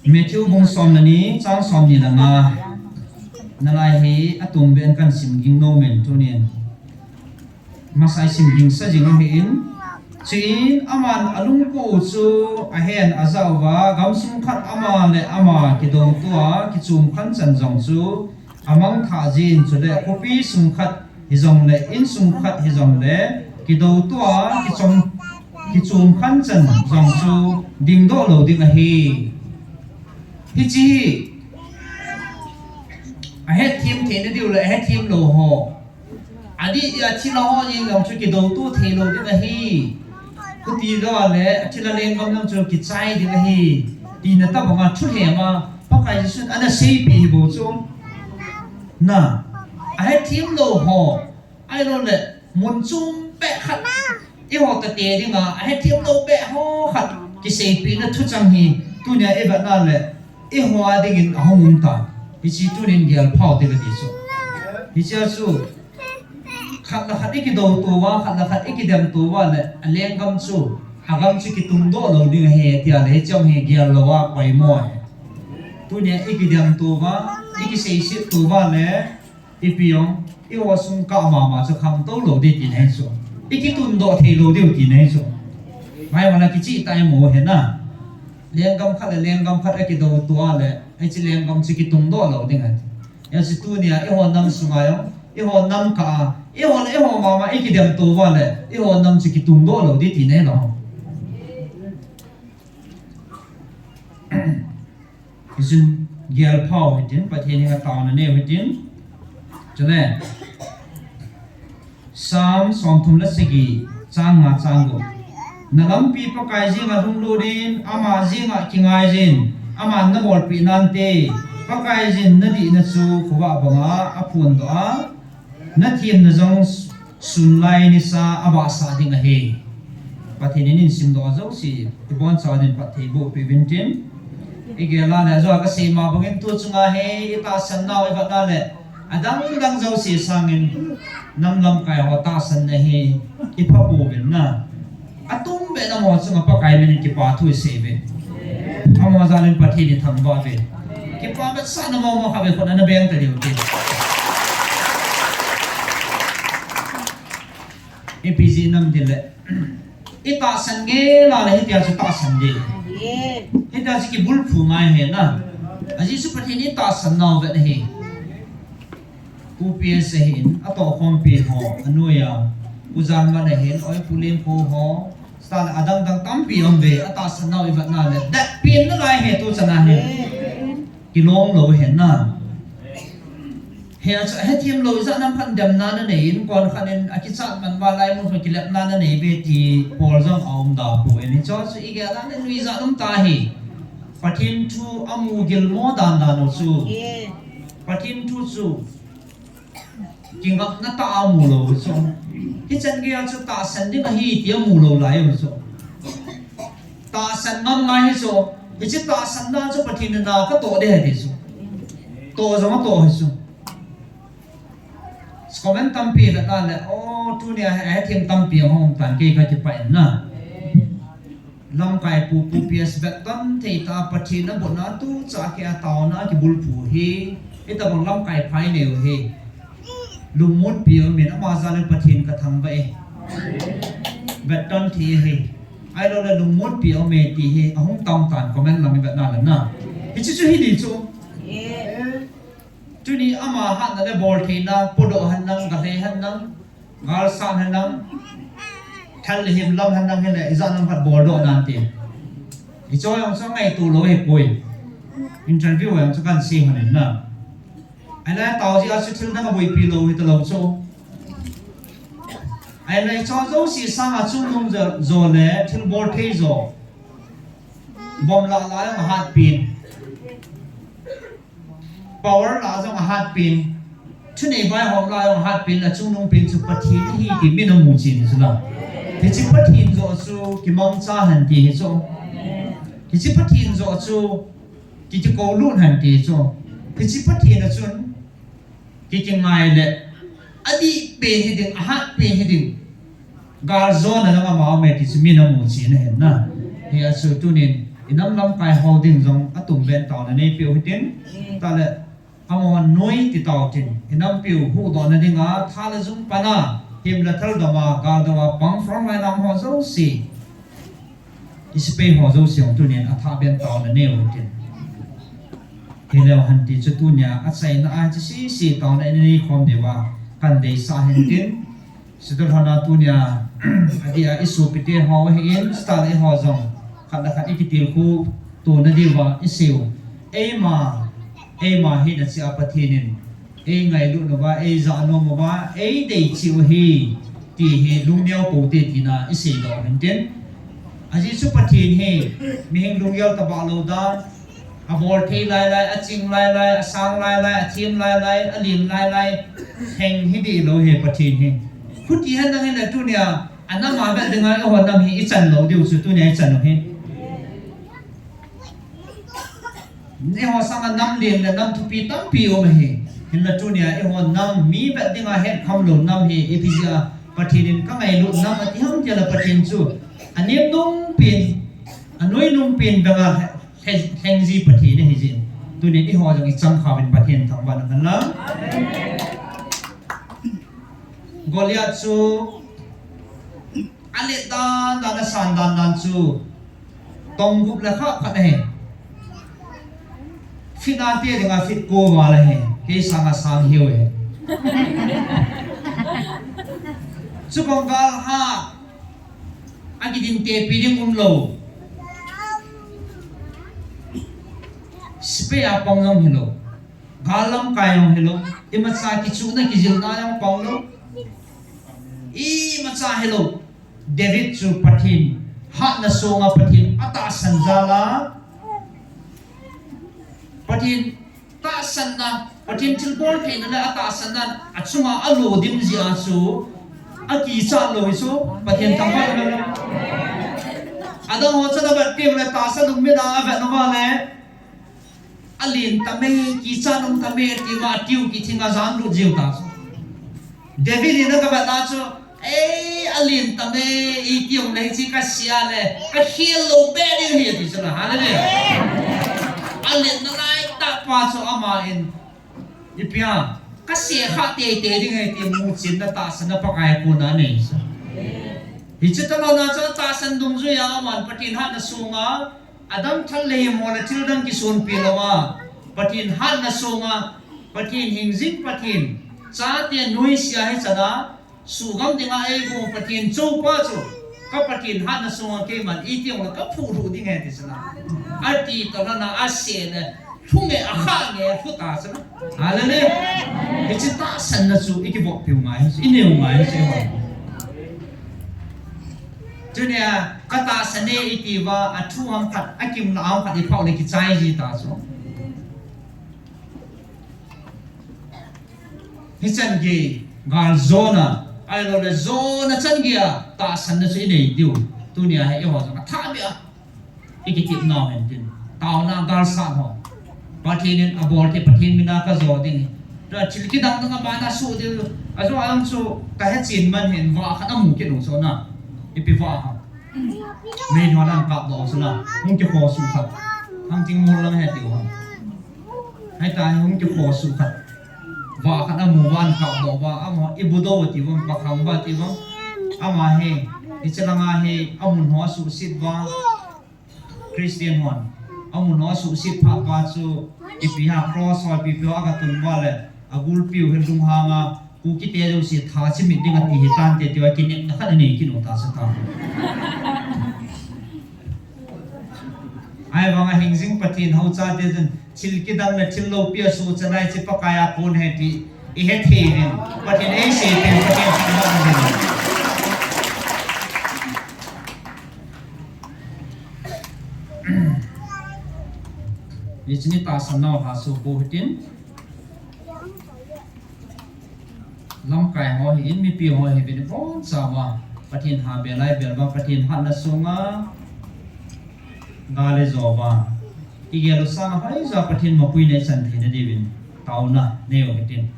Matthew bung som le ni, chang som ni le nga. Nalai hi atum ben kahin sim ging nom in tunin. Masa isim ging sa jing ahin. Chuin aman alungpu chu ahen ajah uva, gamsung khat ama le ama kidoutoa kichom khan chan jong chu amangthah jin, chule khopi sung khat hijongle, insung khat hijongle, kidoutoa kichom, kichom khan chan jong chu dingdoh lou ding ahi. Hiche hi ahetthem theina diu le ahetthem lou ho, adih dia thilha ho jeng jong chu kidouto thei lou ding ahi. Khuti lou le, athilha lenggam jong chu kichai ding ahi. Tina tobanga thulhem a, Pakai Jesun ana seipeh hi bou chu. Na, ahetthem lou ho, ahilou le, mun chom peh khat, eiho tate dinga, ahetthem lou peh ho khat, kiseipehna thuchang hi, tunia ivet na le, eiho a dingin ahung um ta. Hiche tunin gelphao te kati chu. Hiche a chu, khat le khat ikidouto uva, khat le khat ikidemto uva le, alenggam chu, agam chu kitungdoh lou ding ahi, tia le, hiche hi gel louva poimo ahi. Tunia ikidemto uva, ikiseiset to uva le, ipi jong, eiho sung kah mama chu khangtou lou ding tina ahi chu. Ikitungdoh thei lou diu tina ahi chu. Mai wala kicheh tah imu ahi na. Lenggam khat le lenggam khat akidouto uva le, hiche lenggam chu kitungdoh lou ding ahi. Hiche tunia eiho nam sunga jong, eiho nam kah a, eiho le eiho mama ikidemto uva le, eiho nam chu kitungdoh lou ding tina ahi lou. Hichun gelphao hitin, Pathen henga taona neiu hitin. Chule, Psalm somthum le sagi, chang nga chang gup. Nalampi Pakai jenga lhunglut in, ama jenga kingai jin, aman nabolpeh nante. Pakai jin nadihna chu khovah banga aphondoh a, nathemna jong sunlai nisa abahsah ding ahi. Pathen in eisimdoh jouse, ibonchauvin phatthei boh peh uvin tin. Igel a le, ajo a kasei ma bangin tu chunga hi, itahsan nau ivet na le, adang dang jouse sangin, nam lamkai ho tahsanna hi, iphapouvin na. Atumbeh in amaho chunga Pakai min in kipa thu isei uve. Amaho jal in Pathen ithangvah uve. Kipa vetsahna mong mong khat ve khut ana beng ta diu te. Ipi jeh ham itile, itahsan ngei a le hitia chu tahsan ding. Hitia chu kibulphu ngai ahi na. Ajeh chu Pathen in itahsan nau vet ahi. Pu P S ahin, atohkhompi ho, anoiya, Pu Janman ahin, oi Pu Lemkho ho, stan adang dang tampi um uve, atahsan nau ivet na le, det pen nalai ahi tu chan a hi. Kilong lou ahi na. Hiche a chu ahethem lou ijat nam khat demna nanei in, kon khat in akichat man uva laimun khat kilepna nanei uve ti pol jong aum da poi. Hiche a chu igel a le nuijat um ta ahi. Pathen thu amu gilmo dan dan u chu. Pathen thu chu kingapna tah a mu lou u chu. Hichan gei a chu tahsan ding ahi ti amu lou lai u chu. Tahsan ngam ngai hi chu. Hiche tahsanna chu Pathen in na katoh ding ahi ti chu. Toh jong atoh ahi chu. Comment tampi la ta le, o, tunia ahethem tampi ahung um tan, kei kakipah in na. Lamkai pu, Pu P S Betton thei ta, Pathen abohna tu cha kei a taona kibulphu hi, hitabang lamkai phai neiu hi. Lungmonpi aume, ama jal in Pathen kathangvah e. Betton thei hi. Ahilou le lungmonpi aume ti hi, ahung tam tan comment lang ivet na le na. Hiche chu hi di chu. Tuni ama hatna le boltheina, podoh hen lang, galhai hen lang, galsat hen lang. Thal le him lam hen lang hen le, ijat lam khat bol doh nan ti. Hiche jong chu ngaito lou hipoi. Interview jong chu kan sei hon in na. Ahile tao jeh a chu thil dang aboipi lou hita lou chu. Ahile hiche jouse sanga chungnung jo, jo le thil bol thei jo. Bomb lah lah jong ahat pen. Power lah jong ahat pen. Thunei vaihom lah jong ahat pen, achungnung pen chu Pathen ahi ti min amu chen chu la. Hiche Pathen joh chu kimangcha hen ti hi chu. Hiche Pathen joh chu ki, kikou lut hen ti chu. Hiche Pathen a chun ki, kingai le adih pen hiding, ahat pen hiding. Gal jona jong ama aume ti chu min amu chen ahin na. Hijeh a chu tunin i nam lamkai ho ding jong atum ven taona neipeh u hitin. Tale amaho noi ti tau tin. I nampiu huhdohna dinga, tha le jung pana, him le thal dama, gal dama, pang front line a um ho jouse. I sepai ho jouse jong tunin athah pen taona nei u hitin. Hileu hen ti chu tunia achaina a hiche sese taona inei khom diuva kan deisah hen tin. Chutobang a tunia, adeh a i sopite ho ahin, chutah le eiho jong, khat le khat i kitilkhou tona diuva i seiu. Eima, eima hina cheh a Pathen in, ei ngailut uva, ei jahnom uva, ei deicheh u ahi, ti hi lungneo pou hite tina i seidoh u hitin. Ajeh chu Pathen hi, mihem lunggel tobang lou dan, abol thei lai lai, aching lai lai, asang lai lai, athem lai lai, alen lai lai, heng hi dih lou ahi Pathen hi. Khuti hen lang hile tunia, anam a vet dinga eiho nam hi i chan lou diu chu tunia i chan u hi. Eiho sanga nam len le nam thupi tampi um ahi. Hinla tunia eiho nam mi vet dinga hetkham lou nam hi ipi jeh a Pathen in ka ngailut nam ati ham tile Pathen chu anem nung pen, anoi nung pen banga lheng, lheng ji Pathen ahi jeh in. Tunin eiho jong i chang khauvin Pathen thangvahna hen lang. Goliath chu alet dan dan, asan dan dan chu tong gup le kha khat ahi. Feet a te dinga feet ko val ahi. Kei sanga sang hiu ahi. Chubang gal ha akidin tepi ding umlou. Sepai a pang jong hilou. Gal lamkai jong hilou. Imacha kichuhna kijilna jong pang lou. Imacha hilou. David chu Pathen hatna songa Pathen atahsan jal a, Pathen tahsanna, Pathen thilbol theina le atahsanna achunga alo dim jeh a chu akichat lou hi chu Pathen thangvah lou. Adang ho chu avet teng le tahsa lungmit a avet uva le alen tame, kichat um tame, tia tiu kithing a jan lut jiu ta chu. David in aga vet a chu, ei, alen tame, iti um le hiche kase a le, kakhel lou be ding ahi ati chu la, hallelujah. Alet nalai tah pa chu aman, ipi a, kase kha teitei ding ahi ti muchenna tahsanna Pakai a kona anei chu. Hiche talou na chu tahsan dungjui a aman Pathen hatna songa, adang thal le him ho le thil dang kisonpi louva, Pathen hatna songa, Pathen hingjing Pathen, chate noise a hichan a, suhgam dinga eigo Pathen choupa chu, ka Pathen hatna songa keiman iti jongle kaphuhlhuh ding ahi ti chu la. Ati talou na ase le, lhunge, akha nge, lhu ta chu la. Hallelujah. Hiche tahsanna chu i kivoppiu ngai, i neiu ngai chu. Tunia, katahsan e itiuva, athu ham khat, akimna ham khat iphah le kichai ji ta chu. Hichan gei, gal jona, ahiloule jona chan gei a, tahsanna chu inei diu. Tunia hi eiho jong athah beh a ikitepnau hen tin. Taona galsat ho, Pathen in abol thei, Pathen mina kajo ding. Thil kidang dang abana soh diu. Ajo a jong chu kahechen man hin vah khat amu kit u chu na. Ipi vah ham. Meilhon ahin kapdoh chu la, hung kikhosuh khat. Hangtengmol lang hetiu ham. Hitia hi hung kikhosuh khat. Vah khat amu uva ahin kapdoh uva, amaho Ibudo atiuvem, Pakhangba atiuvem. Ama hi, hiche langa hi, amun ho asuhset uva. Christian hon. Amun ho asuhset phat uva chu, ipi ham cross ho ipi ipi ho agatun uva le, agulpiu hi lunghanga, Kukite jouse tha chimit ding ati hitante tia kinepna khat anei kit u tah chu ta. Ahivanga hingjing Pathen haochate chun thil kidang le thil loupi a suhchan ahi chu Pakai a kon ahi ti ihet thei uvin. Pathen eiseipeh in, Pathen thangvah in. Hiche ni tahsan nau lha soh bou hitin. Lamkai ho hi in, mipi ho hi uvin, ibonchauva Pathen ha bel a ibel uva, Pathen hatna sunga gal le jo uva, kigel u sanga hoijoa Pathen mapuina ichan theina diuvin taona neiu hitin,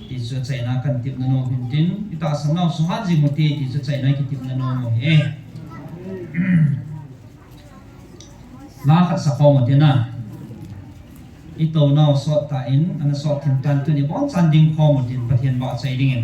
ti chu achaina katipna nom u hitin, itahsan nau suhat jing u hite ti chu achaina kitipna nom u ahi. La khat sa khom u hitin a. Itounau sot tan, ana sot thim tan, tuni bonchan ding khom u hitin, Pathen vahchoi dingin.